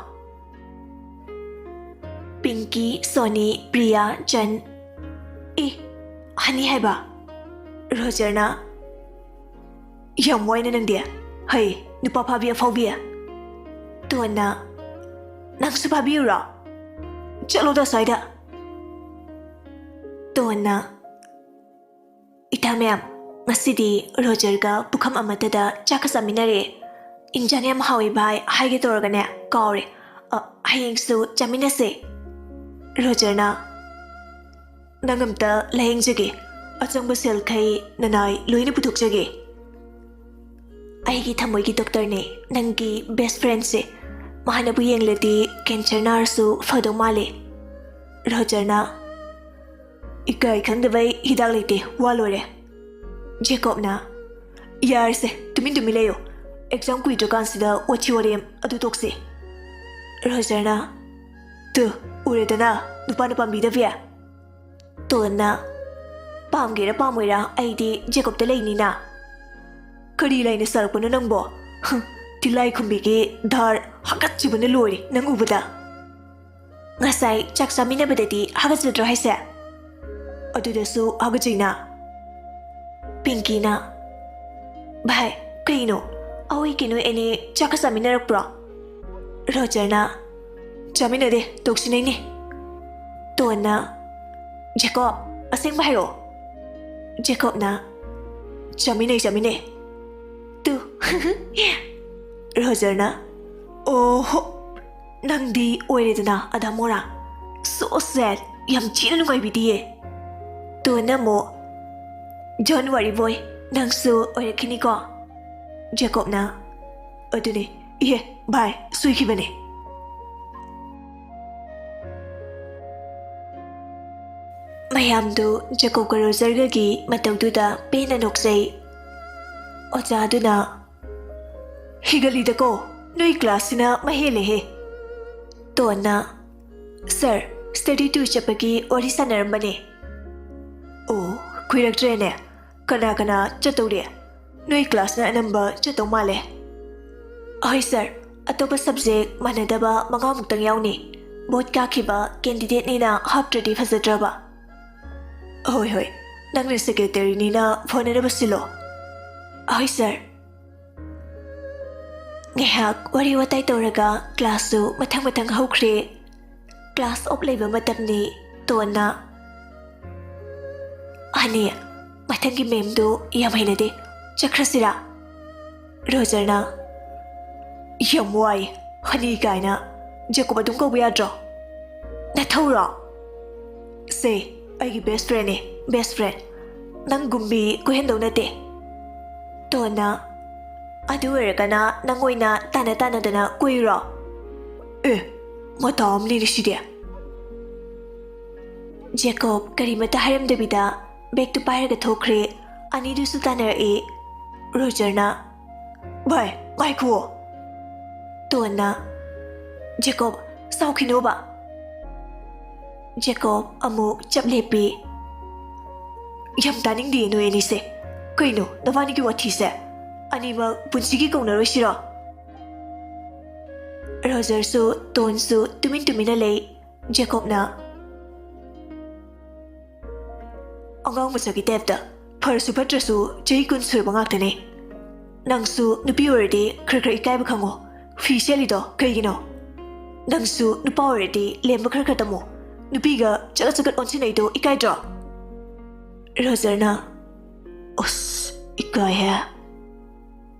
ꯄꯤꯡꯀꯤ, ꯁꯣꯅꯤ, ꯄ꯭ꯔꯤꯌꯥ, ꯆꯟ꯫ "ꯑꯦ, ꯍꯅꯤ ꯍꯥꯏꯕ?" ꯔꯣꯖꯔꯅ, "ꯌꯥꯝ ꯋꯥꯏꯅ ꯅꯪꯗꯤ꯫ ꯍꯩ, ꯅꯨꯄꯥ ꯐꯥꯕꯤ ꯑꯐꯥꯎꯕꯤ꯫" ꯇꯣꯟꯅ, "ꯅꯪꯁꯨ ꯐꯥꯕꯤꯌꯨꯔꯣ? ꯆꯠꯂꯣꯗ ꯁ꯭ꯋꯥꯏꯗ꯫" ꯇꯣꯟꯅ, "ꯏꯇꯥ ꯃꯌꯥꯝ, ꯉꯁꯤꯗꯤ ꯔꯣꯖꯔꯒ ꯄꯨꯈꯝ ꯑꯃꯠꯇꯗ ꯆꯥꯛꯀ ꯆꯥꯃꯤꯟꯅꯔꯦ꯫ ꯏꯟꯖꯥꯡ ꯌꯥꯝ ꯍꯥꯎꯏ ꯚꯥꯏ ꯍꯥꯏꯒꯦ ꯇꯧꯔꯒꯅꯦ ꯀꯥꯎꯔꯦ꯫ ꯑ, ꯍꯌꯦꯡꯁꯨ ꯆꯥꯃꯤꯟꯅꯁꯦ꯫" ꯔꯣꯖꯔꯅ, "ꯅꯪ ꯑꯝꯇ ꯂꯥꯌꯦꯡꯖꯒꯦ꯫ ꯑꯆꯪꯕ ꯁꯦꯜꯈꯩ ꯅꯅꯥꯏ ꯂꯣꯏꯅ ꯄꯨꯊꯣꯛꯆꯒꯦ꯫" "ꯑꯩꯒꯤ ꯊꯃꯣꯏꯒꯤ ꯗꯣꯛꯇꯔꯅꯦ, ꯅꯪꯒꯤ ꯕꯦꯁ ꯐ꯭ꯔꯦꯟꯁꯦ꯫ ꯃꯥꯅꯕꯨ ꯌꯦꯡꯂꯗꯤ ꯀꯦꯟꯁꯔ ꯅꯥꯔꯁꯨ ꯐꯗꯧ ꯃꯥꯜꯂꯦ꯫" ꯔꯣꯖꯔꯅ, "ꯏꯀꯥꯏ ꯈꯪꯗꯕꯩ ꯍꯤꯗꯥꯛ ꯂꯩꯇꯦ, ꯋꯥ ꯂꯣꯏꯔꯦ꯫" ꯖꯦꯀꯣꯕꯅ, "ꯌꯥꯔꯦꯁꯦ, ꯇꯨꯃꯤꯟ ꯇꯨꯃꯤꯟ ꯂꯩꯌꯣ꯫ ꯑꯦꯛꯖꯥꯝ ꯀꯨꯏꯗ꯭ꯔꯀꯥꯟꯁꯤꯗ ꯋꯥꯊꯤ ꯋꯥꯔꯦꯝ ꯑꯗꯨ ꯇꯣꯛꯁꯦ꯫" ꯔꯣꯖꯔꯅ, "ꯇꯨ, ꯎꯔꯦꯗꯅ, ꯅꯨꯄꯥꯅ ꯄꯥꯝꯕꯤꯗꯕꯤ꯫" ꯇꯣꯟꯅ, "ꯄꯥꯝꯒꯦꯔꯥ ꯄꯥꯝꯃꯣꯏꯔꯥ, ꯑꯩꯗꯤ ꯖꯦꯀꯣꯕꯇ ꯂꯩꯅꯤꯅ꯫" "ꯀꯔꯤ ꯂꯩꯅ ꯁꯥꯔꯛꯄꯅꯣ ꯅꯪꯕꯣ? ꯍꯨꯝ, ꯇꯤꯜꯂꯥꯏ ꯈꯨꯝꯕꯤꯒꯤ ꯙꯥꯔ ꯍꯥꯀꯠꯆꯕꯅ ꯂꯣꯏꯔꯦ ꯅꯪ ꯎꯕꯗ꯫ ꯉꯁꯥꯏ ꯆꯥꯛ ꯆꯥꯃꯤꯟꯅꯕꯗꯗꯤ ꯍꯥꯒꯠꯆꯗ꯭ꯔꯣ ꯍꯥꯏꯁꯦ? ꯑꯗꯨꯗꯁꯨ ꯍꯥꯒꯠꯆꯩꯅ?" ꯄꯤꯡꯀꯤꯅ, "ꯚꯥꯏ, ꯀꯩꯅꯣ? ꯑꯋꯣꯏ ꯀꯩꯅꯣ ꯑꯦꯅꯦ ꯆꯥꯛꯀ ꯆꯥꯃꯤꯟꯅꯔꯛꯄ꯭ꯔꯣ?" ꯔꯣꯖꯔꯅ, "ꯆꯥꯃꯤꯟꯅꯗꯦ, ꯇꯣꯛꯁꯤꯟꯅꯩꯅꯦ꯫" ꯇꯣꯟꯅ, "ꯖꯦꯀꯣꯕ, ꯑꯁꯦꯡꯕ ꯍꯥꯏꯔꯛꯑꯣ꯫" ꯖꯦꯀꯣꯕꯅ, "ꯆꯥꯃꯤꯟꯅꯩ, ꯆꯥꯃꯤꯟꯅꯩ꯫ ꯇꯨ꯫" ꯔꯣꯖꯔꯅ, "ꯑꯣꯍꯣ, ꯅꯪꯗꯤ ꯑꯣꯏꯔꯦꯗꯅ ꯑꯗꯥ ꯃꯣꯔꯥ꯫ So sad, ꯌꯥꯝ ꯊꯤꯅ ꯅꯨꯡꯉꯥꯏꯕꯤꯗꯤꯌꯦ꯫" ꯇꯣꯟꯅ ꯑꯃꯨꯛ, "Don't worry boy, ꯅꯪꯁꯨ ꯑꯣꯏꯔꯛꯈꯤꯅꯤꯀꯣ꯫" ꯖꯦꯀꯣꯕꯅ, "ꯑꯗꯨꯅꯦ, ꯏꯍꯦ, ꯚꯥꯏ, ꯁꯣꯏꯈꯤꯕꯅꯦ꯫" ꯃꯌꯥꯝꯗꯨ ꯖꯦꯀꯣꯕꯀ ꯔꯣꯖꯔꯒꯒꯤ ꯃꯇꯧꯗꯨꯗ ꯄꯦꯟꯅ ꯅꯣꯛꯆꯩ꯫ ꯑꯣꯖꯥꯗꯨꯅ, "ꯍꯤꯒꯠꯂꯤꯗꯀꯣ, ꯅꯣꯏ ꯀ꯭ꯂꯥꯁꯁꯤꯅ ꯃꯍꯦꯜꯂꯦꯍꯦ꯫" ꯇꯣꯟꯅ, "ꯁꯥꯔ, ꯁ꯭ꯇꯗꯤ ꯇꯨꯔ ꯆꯠꯄꯒꯤ ꯋꯥꯔꯤ ꯁꯥꯟꯅꯔꯝꯕꯅꯦ꯫" "ꯑꯣ, ꯀꯨꯏꯔꯛꯇ꯭ꯔꯦꯅꯦ꯫ ꯀꯅꯥ ꯀꯅꯥ ꯆꯠꯇꯧꯔꯤ? ꯅꯣꯏ ꯀ꯭ꯂꯥꯁꯅ ꯑꯅꯝꯕ ꯆꯠꯇꯧ ꯃꯥꯜꯂꯦ꯫" "ꯑꯍꯣꯏ ꯁꯥꯔ, ꯑꯇꯣꯞꯄ ꯁꯕꯖꯦꯛ ꯃꯥꯟꯅꯗꯕ ꯃꯉꯥꯃꯨꯛꯇꯪ ꯌꯥꯎꯅꯤ꯫ ꯚꯣꯠ ꯀꯥꯈꯤꯕ ꯀꯦꯟꯗꯤꯗꯦꯠꯅꯤꯅ ꯍꯥꯞꯇ꯭ꯔꯗꯤ ꯐꯖꯗ꯭ꯔꯕ꯫" "ꯍꯣꯏ ꯍꯣꯏ, ꯅꯪꯅ ꯁꯦꯀ꯭ꯔꯦꯇꯔꯤꯅꯤꯅ ꯐꯅꯅꯕ ꯁꯤꯜꯂꯣ꯫" "ꯑꯍꯣꯏ ꯁꯥꯔ꯫" ꯉꯥꯏꯍꯥꯛ ꯋꯥꯔꯤ ꯋꯥꯇꯥꯏ ꯇꯧꯔꯒ ꯀ꯭ꯂꯥꯁꯁꯨ ꯃꯊꯪ ꯃꯊꯪ ꯍꯧꯈ꯭ꯔꯦ꯫ ꯀ꯭ꯂꯥꯁ ꯑꯣꯞ ꯂꯩꯕ ꯃꯇꯝꯅꯤ꯫ ꯇꯣꯟꯅ, "ꯍꯅꯤ, ꯃꯊꯪꯒꯤ ꯃꯦꯝꯗꯨ ꯌꯥꯝ ꯍꯩꯅꯗꯦ, ꯆꯠꯈ꯭ꯔꯁꯤꯔꯥ?" ꯔꯣꯖꯔꯅ, "ꯌꯥꯝ ꯋꯥꯏ, ꯍꯅꯤ ꯀꯥꯏꯅ꯫ ꯖꯦꯀꯣꯕ ꯑꯗꯨꯝ ꯀꯧꯕ ꯌꯥꯗ꯭ꯔꯣ? ꯅꯊꯧꯔꯣ? ꯁꯦ, ꯑꯩꯒꯤ ꯕꯦꯁ ꯐ꯭ꯔꯦꯟꯅꯦ, ꯕꯦꯁ ꯐ꯭ꯔꯦꯟ꯫ ꯅꯪ ꯒꯨꯝꯕꯤ ꯀꯣꯏꯍꯟꯗꯧ ꯅꯠꯇꯦ꯫" ꯇꯣꯟꯅ, "ꯑꯗꯨ ꯑꯣꯏꯔꯒꯅ ꯅꯪ ꯑꯣꯏꯅ ꯇꯥꯟꯅ ꯇꯥꯟꯅꯗꯅ ꯀꯣꯏꯔꯣ꯫" "ꯑꯦ, ꯃꯇꯥ ꯑꯃꯅꯤꯅꯦ ꯁꯤꯗꯤ꯫" ꯖꯦꯀꯣꯕ ꯀꯔꯤꯃꯠꯇ ꯍꯥꯏꯔꯝꯗꯕꯤꯗ ꯕꯦꯒꯇꯨ ꯄꯥꯏꯔꯒ ꯊꯣꯛꯈ꯭ꯔꯦ꯫ ꯑꯅꯤꯗꯨꯁꯨ ꯇꯥꯟꯅꯔꯛꯏ꯫ ꯔꯣꯖꯔꯅ, "ꯚꯥꯏ, ꯉꯥꯏꯈꯨꯑꯣ꯫" ꯇꯣꯟꯅ, "ꯖꯦꯀꯣꯕ, ꯁꯥꯎꯈꯤꯅꯣꯕ꯫" ꯖꯦꯀꯣꯕ ꯑꯃꯨꯛ ꯆꯞ ꯂꯦꯞꯄꯤ꯫ "ꯌꯥꯝ ꯇꯥꯅꯤꯡꯗꯦ ꯅꯣꯏ ꯑꯅꯤꯁꯦ꯫ ꯀꯩꯅꯣ ꯅꯕꯥꯅꯤꯒꯤ ꯋꯥꯊꯤꯁꯦ? ꯑꯅꯤꯃꯛ ꯄꯨꯟꯁꯤꯒꯤ ꯀꯧꯅꯔꯣꯏꯁꯤꯔꯣ?" ꯔꯣꯖꯔꯁꯨ ꯇꯣꯟꯁꯨ ꯇꯨꯃꯤꯟ ꯇꯨꯃꯤꯟꯅ ꯂꯩ꯫ ꯖꯦꯀꯣꯕꯅ, "ꯑꯉꯥꯡ ꯃꯆꯥꯒꯤ ꯇꯥꯏꯞꯇ, ꯐꯔꯁꯨ ꯐꯠꯇ꯭ꯔꯁꯨ ꯆꯍꯤ ꯀꯨꯟ ꯁꯨꯔꯕ ꯉꯥꯛꯇꯅꯦ꯫ ꯅꯪꯁꯨ ꯅꯨꯄꯤ ꯑꯣꯏꯔꯗꯤ ꯈꯔ ꯈꯔ ꯏꯀꯥꯏꯕ ꯈꯪꯉꯣ꯫ ꯐꯤ ꯁꯦꯠꯂꯤꯗꯣ ꯀꯩꯒꯤꯅꯣ? ꯅꯪꯁꯨ ꯅꯨꯄꯥ ꯑꯣꯏꯔꯗꯤ ꯂꯦꯝꯕ ꯈꯔ ꯈꯔ ꯇꯝꯃꯣ꯫ ꯅꯨꯄꯤꯒ ꯆꯒꯠ ꯆꯒꯠ ꯑꯣꯟꯁꯤꯟꯅꯩꯗꯣ ꯏꯀꯥꯏꯗ꯭ꯔꯣ?" ꯔꯣꯖꯔꯅ, "ꯑꯁ, ꯏꯀꯥꯏꯍꯦ꯫"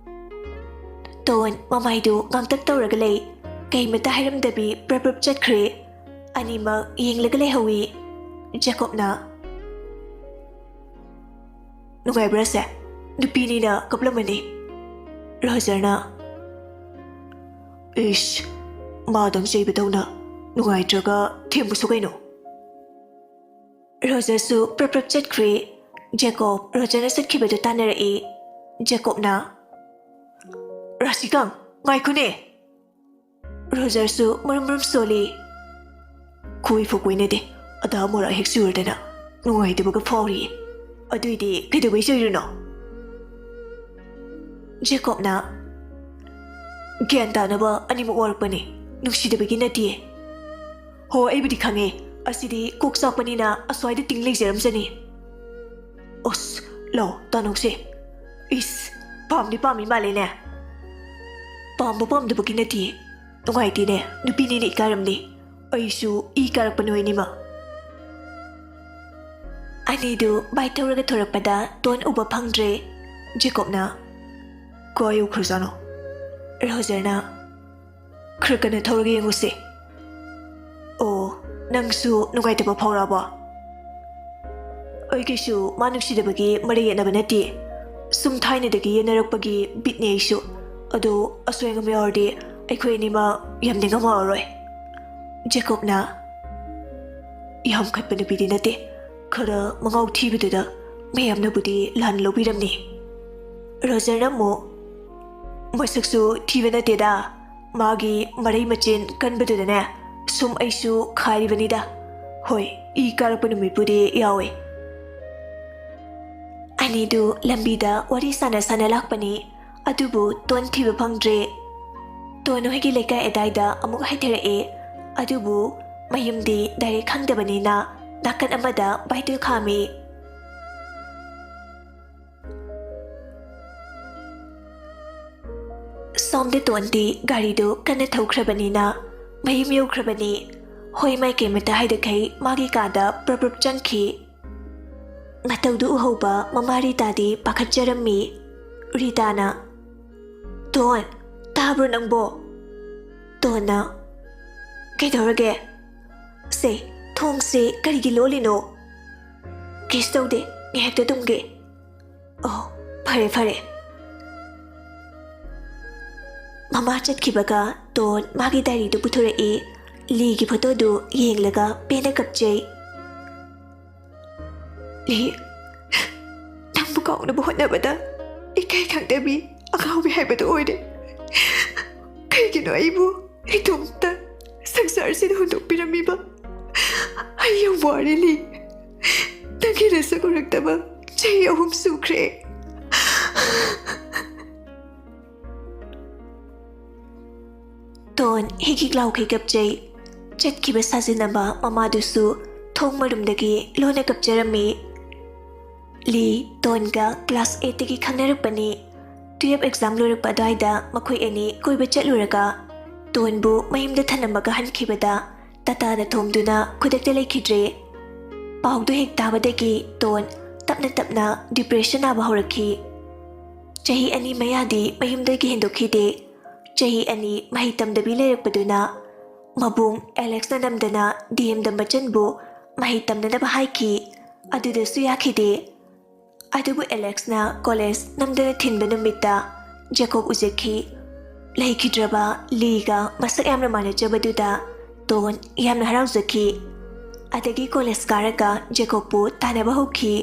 ꯇꯣꯟ ꯃꯃꯥꯏꯗꯨ ꯉꯥꯡꯇꯛ ꯇꯧꯔꯒ ꯂꯩ꯫ ꯀꯩꯃꯇ ꯍꯥꯏꯔꯝꯗꯕꯤ ꯄ꯭ꯔꯞ ꯄ꯭ꯔꯞ ꯆꯠꯈ꯭ꯔꯦ꯫ ꯑꯅꯤꯃꯛ ꯌꯦꯡꯂꯒ ꯂꯩꯍꯧꯏ꯫ ꯖꯦꯀꯣꯕꯅ, "ꯅꯨꯡꯉꯥꯏꯕ꯭ꯔꯥꯁꯦ? ꯅꯨꯄꯤꯅꯤꯅ ꯀꯞꯂꯝꯃꯅꯤ꯫" ꯔꯣꯖꯔꯅ, "ꯏꯁ, ꯃꯥꯗꯪ ꯆꯩꯕꯗꯧꯅ ꯅꯨꯡꯉꯥꯏꯇ꯭ꯔꯒ ꯊꯦꯝꯃꯨꯁꯨ ꯀꯩꯅꯣ?" ꯔꯣꯖꯔꯁꯨ ꯄ꯭ꯔꯞ ꯄ꯭ꯔꯞ ꯆꯠꯈ꯭ꯔꯦ꯫ ꯖꯦꯀꯣꯕ ꯔꯣꯖꯔꯅ ꯆꯠꯈꯤꯕꯗꯨ ꯇꯥꯟꯅꯔꯛꯏ꯫ ꯖꯦꯀꯣꯕꯅ, "ꯔꯥꯁꯤꯀꯥꯡ, ꯉꯥꯏꯈꯣꯅꯦ!" ꯔꯣꯖꯔꯁꯨ ꯃꯔꯨꯝ ꯃꯔꯨꯝ ꯁꯣꯜꯂꯤ꯫ "ꯈꯣꯏꯐꯥꯎ ꯀꯣꯏꯅꯗꯦ, ꯑꯗꯥ ꯃꯣꯔꯥ ꯍꯦꯛ ꯆꯨꯔꯗꯅ ꯅꯨꯡꯉꯥꯏꯇꯕꯒ ꯐꯥꯎꯔꯤꯌꯦ꯫ ꯑꯗꯨꯏꯗꯤ ꯀꯩꯗꯧꯕꯩ ꯆꯩꯔꯤꯅꯣ?" ꯖꯦꯀꯣꯕꯅ, "ꯒ꯭ꯌꯥꯟ ꯇꯥꯅꯕ ꯑꯅꯤꯃꯛ ꯋꯥꯔꯛꯄꯅꯤ, ꯅꯨꯡꯁꯤꯗꯕꯒꯤ ꯅꯠꯇꯤꯌꯦ꯫" "ꯍꯣ, ꯑꯩꯕꯨꯗꯤ ꯈꯪꯉꯦ꯫ ꯑꯁꯤꯗꯤ ꯀꯣꯛ ꯆꯥꯛꯄꯅꯤꯅ ꯑꯁ꯭ꯋꯥꯏꯗ ꯇꯤꯡ ꯂꯩꯖꯔꯝꯖꯅꯤ꯫" "ꯑꯁ, ꯂꯥꯎ, ꯇꯥꯅꯧꯁꯦ꯫ ꯏꯁ, ꯄꯥꯝꯗꯤ ꯄꯥꯝꯃꯤ ꯃꯥꯜꯂꯦꯅꯦ꯫" "ꯄꯥꯝꯕ ꯄꯥꯝꯗꯕꯒꯤ ꯅꯠꯇꯤꯌꯦ꯫ ꯅꯨꯡꯉꯥꯏꯇꯦꯅꯦ, ꯅꯨꯄꯤꯅꯤꯅ ꯏꯀꯥꯏꯔꯝꯅꯤ꯫ ꯑꯩꯁꯨ ꯏ ꯀꯥꯔꯛꯄ ꯅꯣꯏꯅꯤꯃ꯫" ꯑꯅꯤꯗꯨ ꯕꯥꯏꯛ ꯊꯧꯔꯒ ꯊꯣꯔꯛꯄꯗ ꯇꯣꯟ ꯎꯕ ꯐꯪꯗ꯭ꯔꯦ꯫ ꯖꯦꯀꯣꯕꯅ, "ꯀꯥꯏ ꯌꯧꯈ꯭ꯔꯖꯥꯠꯅꯣ?" ꯔꯣꯖꯔꯅ, "ꯈꯔ ꯀꯟꯅ ꯊꯧꯔꯒ ꯌꯦꯡꯉꯨꯁꯦ꯫" "ꯑꯣ, ꯅꯪꯁꯨ ꯅꯨꯡꯉꯥꯏꯇꯕ ꯐꯥꯎꯔꯛꯑꯕꯣ?" "ꯑꯩ ꯀꯩꯁꯨ ꯃꯥ ꯅꯨꯡꯁꯤꯗꯕꯒꯤ ꯃꯔꯩ ꯌꯦꯠꯅꯕ ꯅꯠꯇꯦ꯫ ꯁꯨꯝ ꯊꯥꯏꯅꯗꯒꯤ ꯌꯦꯠꯅꯔꯛꯄꯒꯤ ꯕꯤꯠꯅꯦ ꯑꯩꯁꯨ꯫ ꯑꯗꯣ ꯑꯁꯣꯏ ꯑꯉꯥꯝ ꯌꯥꯎꯔꯗꯤ ꯑꯩꯈꯣꯏ ꯑꯅꯤꯃꯛ ꯌꯥꯝ ꯅꯤꯡꯉꯝꯃꯛꯑꯔꯣꯏ꯫" ꯖꯦꯀꯣꯕꯅ, "ꯌꯥꯝ ꯈꯠꯄ ꯅꯨꯄꯤꯗꯤ ꯅꯠꯇꯦ꯫ ꯈꯔ ꯃꯉꯥꯎ ꯊꯤꯕꯗꯨꯗ ꯃꯌꯥꯝꯅꯕꯨꯗꯤ ꯂꯥꯟꯅ ꯂꯧꯕꯤꯔꯝꯅꯤ꯫" ꯔꯣꯖꯔꯅ ꯑꯃꯨꯛ, "ꯃꯁꯛꯁꯨ ꯊꯤꯕ ꯅꯠꯇꯦꯗ, ꯃꯥꯒꯤ ꯃꯔꯩ ꯃꯆꯤꯟ ꯀꯟꯕꯗꯨꯗꯅꯦ ꯁꯨꯝ ꯑꯩꯁꯨ ꯈꯥꯏꯔꯤꯕꯅꯤꯗ꯫ ꯍꯣꯏ, ꯏ ꯀꯥꯔꯛꯄ ꯅꯨꯃꯤꯠꯄꯨꯗꯤ ꯌꯥꯎꯋꯦ꯫" ꯑꯅꯤꯗꯨ ꯂꯝꯕꯤꯗ ꯋꯥꯔꯤ ꯁꯥꯟꯅ ꯁꯥꯟꯅ ꯂꯥꯛꯄꯅꯤ꯫ ꯑꯗꯨꯕꯨ ꯇꯣꯟ ꯊꯤꯕ ꯐꯪꯗ꯭ꯔꯦ꯫ ꯇꯣꯟ ꯍꯣꯏꯒꯤ ꯂꯩꯀꯥꯏ ꯑꯗꯥꯏꯗ ꯑꯃꯨꯛ ꯍꯥꯏꯊꯔꯛꯑꯦ꯫ ꯑꯗꯨꯕꯨ ꯃꯌꯨꯝꯗꯤ ꯗꯥꯏꯔꯦꯛ ꯈꯪꯗꯕꯅꯤꯅ ꯅꯥꯀꯟ ꯑꯃꯗ ꯕꯥꯏꯇꯨꯜ ꯈꯥꯝꯃꯤ꯫ ꯁꯣꯝꯗ ꯇꯣꯟꯗꯤ ꯒꯥꯔꯤꯗꯨ ꯀꯟꯅ ꯊꯧꯈ꯭ꯔꯕꯅꯤꯅ ꯃꯌꯨꯝ ꯌꯧꯈ꯭ꯔꯕꯅꯤ꯫ ꯍꯣꯏ ꯃꯥꯏꯀꯩ ꯑꯃꯠꯇ ꯍꯥꯏꯗꯈꯩ ꯃꯥꯒꯤ ꯀꯥꯗ ꯄ꯭ꯔꯞ ꯄ꯭ꯔꯞ ꯆꯪꯈꯤ꯫ ꯃꯇꯧꯗꯨ ꯎꯍꯧꯕ ꯃꯃꯥ ꯔꯤꯇꯥꯗꯤ ꯄꯥꯈꯠꯆꯔꯝꯃꯤ꯫ ꯔꯤꯇꯥꯅ, "ꯇꯣꯟ, ꯇꯥꯕ꯭ꯔꯣ ꯅꯪꯕꯣ?" ꯇꯣꯟꯅ, "ꯀꯩꯗꯧꯔꯒꯦ? ꯁꯦ, ꯊꯣꯡꯁꯦ ꯀꯔꯤꯒꯤ ꯂꯣꯜꯂꯤꯅꯣ?" "ꯀꯩꯁꯨ ꯇꯧꯗꯦ, ꯉꯥꯏꯍꯥꯛꯇ ꯇꯨꯝꯒꯦ꯫" "ꯑꯣ, ꯐꯔꯦ ꯐꯔꯦ꯫" ꯃꯃꯥ ꯆꯠꯈꯤꯕꯒ ꯇꯣꯟ ꯃꯥꯒꯤ ꯗꯥꯏꯔꯤꯗꯨ ꯄꯨꯊꯣꯔꯛꯏ꯫ ꯂꯤꯒꯤ ꯐꯣꯇꯣꯗꯨ ꯌꯦꯡꯂꯒ ꯄꯦꯟꯅ ꯀꯞꯆꯩ꯫ ꯂꯤ, ꯅꯪꯕꯨ ꯀꯥꯎꯅꯕ ꯍꯣꯠꯅꯕꯗ ꯏꯀꯥꯏ ꯈꯪꯗꯕꯤ ꯑꯉꯥꯎꯕꯤ ꯍꯥꯏꯕꯗꯨ ꯑꯣꯏꯔꯦ꯫ ꯀꯩꯒꯤꯅꯣ ꯑꯩꯕꯨ ꯏꯇꯣꯝꯇ ꯁꯪꯁꯥꯔꯁꯤꯗ ꯍꯨꯟꯗꯣꯛꯄꯤꯔꯝꯃꯤꯕ? ꯑꯩ ꯌꯥꯝ ꯋꯥꯔꯦ ꯂꯤ꯫ ꯅꯪꯒꯤ ꯅꯁꯛ ꯎꯔꯛꯇꯕ ꯆꯍꯤ ꯑꯍꯨꯝ ꯁꯨꯈ꯭ꯔꯦ꯫ ꯇꯣꯟ ꯍꯤꯛ ꯍꯤꯛ ꯂꯥꯎꯈꯩ ꯀꯞꯆꯩ꯫ ꯆꯠꯈꯤꯕ ꯁꯥꯖꯤꯟꯅꯕ ꯃꯃꯥꯗꯨꯁꯨ ꯊꯣꯡ ꯃꯔꯨꯝꯗꯒꯤ ꯂꯣꯟꯅ ꯀꯞꯆꯔꯝꯃꯤ꯫ ꯂꯤ ꯇꯣꯟꯒ ꯀ꯭ꯂꯥꯁ ꯑꯩꯠꯇꯒꯤ ꯈꯪꯅꯔꯛꯄꯅꯤ꯫ ꯇꯨꯌꯦꯜꯞ ꯑꯦꯛꯖꯥꯝ ꯂꯣꯏꯔꯛꯄ ꯑꯗꯨꯋꯥꯏꯗ ꯃꯈꯣꯏ ꯑꯅꯤ ꯀꯣꯏꯕ ꯆꯠꯂꯨꯔꯒ ꯇꯣꯟꯕꯨ ꯃꯌꯨꯝꯗ ꯊꯅꯝꯃꯒ ꯍꯟꯈꯤꯕꯗ ꯇꯥꯇꯥꯅ ꯊꯣꯝꯗꯨꯅ ꯈꯨꯗꯛꯇ ꯂꯩꯈꯤꯗ꯭ꯔꯦ꯫ ꯄꯥꯎꯗꯨ ꯍꯦꯛ ꯇꯥꯕꯗꯒꯤ ꯇꯣꯟ ꯇꯞꯅ ꯇꯞꯅ ꯗꯤꯄ꯭ꯔꯦꯁꯟ ꯅꯥꯕ ꯍꯧꯔꯛꯈꯤ꯫ ꯆꯍꯤ ꯑꯅꯤ ꯃꯌꯥꯗꯤ ꯃꯌꯨꯝꯗꯒꯤ ꯍꯦꯟꯗꯣꯛꯈꯤꯗꯦ꯫ ꯆꯍꯤ ꯑꯅꯤ ꯃꯍꯩ ꯇꯝꯗꯕꯤ ꯂꯩꯔꯛꯄꯗꯨꯅ ꯃꯕꯨꯡ ꯑꯦꯂꯦꯛꯁꯅ ꯅꯝꯗꯅ ꯗꯤ ꯑꯦꯝꯗ ꯃꯆꯟꯕꯨ ꯃꯍꯩ ꯇꯝꯅꯅꯕ ꯍꯥꯏꯈꯤ꯫ ꯑꯗꯨꯗꯁꯨ ꯌꯥꯈꯤꯗꯦ꯫ ꯑꯗꯨꯕꯨ ꯑꯦꯂꯦꯛꯁꯅ ꯀꯣꯂꯦꯖ ꯅꯝꯗꯅ ꯊꯤꯟꯕ ꯅꯨꯃꯤꯠꯇ ꯖꯦꯀꯣꯕ ꯎꯖꯈꯤ꯫ ꯂꯩꯈꯤꯗ꯭ꯔꯕ ꯂꯤꯒ ꯃꯁꯛ ꯌꯥꯝꯅ ꯃꯥꯟꯅꯖꯕꯗꯨꯗ ꯇꯣꯟ ꯌꯥꯝꯅ ꯍꯔꯥꯎꯖꯈꯤ꯫ ꯑꯗꯒꯤ ꯀꯣꯂꯦꯖ ꯀꯥꯔꯒ ꯖꯦꯀꯣꯕꯄꯨ ꯇꯥꯟꯅꯕ ꯍꯧꯈꯤ꯫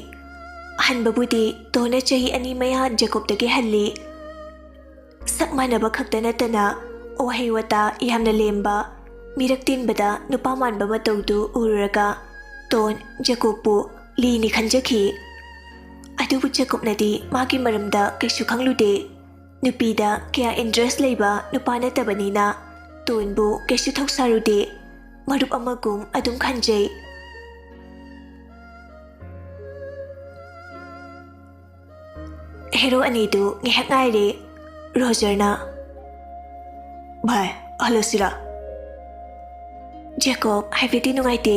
ꯍꯟꯕꯕꯨꯗꯤ ꯇꯣꯟꯅ ꯆꯍꯤ ꯑꯅꯤ ꯃꯌꯥ ꯖꯦꯀꯣꯕꯇꯒꯤ ꯍꯜꯂꯤ꯫ ꯁꯛ ꯃꯥꯟꯅꯕ ꯈꯛꯇ ꯅꯠꯇꯅ ꯋꯥꯍꯩ ꯋꯥꯇꯥ ꯌꯥꯝꯅ ꯂꯦꯝꯕ, ꯃꯤꯔꯛ ꯇꯤꯟꯕꯗ ꯅꯨꯄꯥ ꯃꯥꯟꯕ ꯃꯇꯧꯗꯨ ꯎꯔꯨꯔꯒ ꯇꯣꯟ ꯖꯦꯀꯣꯕꯄꯨ ꯂꯤꯅꯤ ꯈꯟꯖꯈꯤ꯫ ꯑꯗꯨꯕꯨ ꯖꯦꯀꯣꯕꯅꯗꯤ ꯃꯥꯒꯤ ꯃꯔꯝꯗ ꯀꯩꯁꯨ ꯈꯪꯂꯨꯗꯦ꯫ ꯅꯨꯄꯤꯗ ꯀꯌꯥ ꯏꯟꯇꯔꯦꯁ ꯂꯩꯕ ꯅꯨꯄꯥ ꯅꯠꯇꯕꯅꯤꯅ ꯇꯣꯟꯕꯨ ꯀꯩꯁꯨ ꯊꯧꯁꯥꯔꯨꯗꯦ꯫ ꯃꯔꯨꯞ ꯑꯃꯒꯨꯝ ꯑꯗꯨꯝ ꯈꯟꯖꯩ꯫ ꯍꯦꯔꯣ ꯑꯅꯤꯗꯨ ꯉꯥꯏꯍꯥꯛ ꯉꯥꯏꯔꯦ꯫ ꯔꯣꯖꯔꯅ, "ꯚꯥꯏ, ꯍꯜꯂꯁꯤꯔꯥ?" ꯖꯦꯀꯣꯕ ꯍꯥꯏꯐꯦꯠꯇꯤ ꯅꯨꯡꯉꯥꯏꯇꯦ꯫